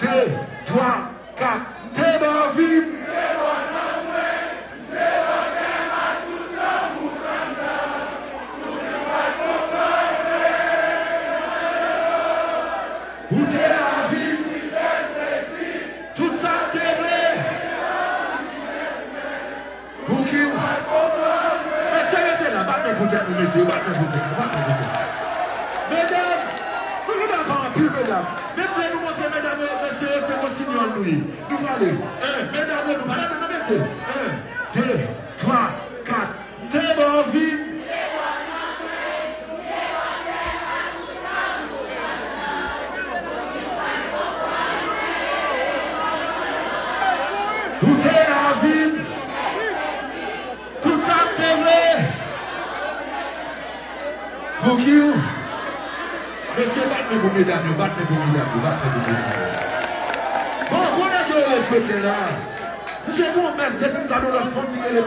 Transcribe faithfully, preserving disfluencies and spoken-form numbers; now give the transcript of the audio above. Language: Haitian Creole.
de, twa, kat. M te ba w vi m. Ou te lavi m. Tout sa m te vle. Pouki w? Mesye, rete la. Bat men pou tèt nou, mesye. Bat men pou tèt nou. Bat men pou tèt nou. Medam, nou vin ap anpil, medam. Men m vle nou montre medam yo, mesye, se wosinyòl nou ye. Nou prale. En, medam yo, nou prale, non, mesye. En, de, twa, kat. M te ba w vi m. Ou te lavi m. Tout sa m te vle. Pouki w? Mesye, bat men pou medam yo, bat men pou medam yo, bat men pou medam yo. Bon, konnen ke yo rele Fedlè la. Misye gon mès depi m gade yon lòt fanm li rele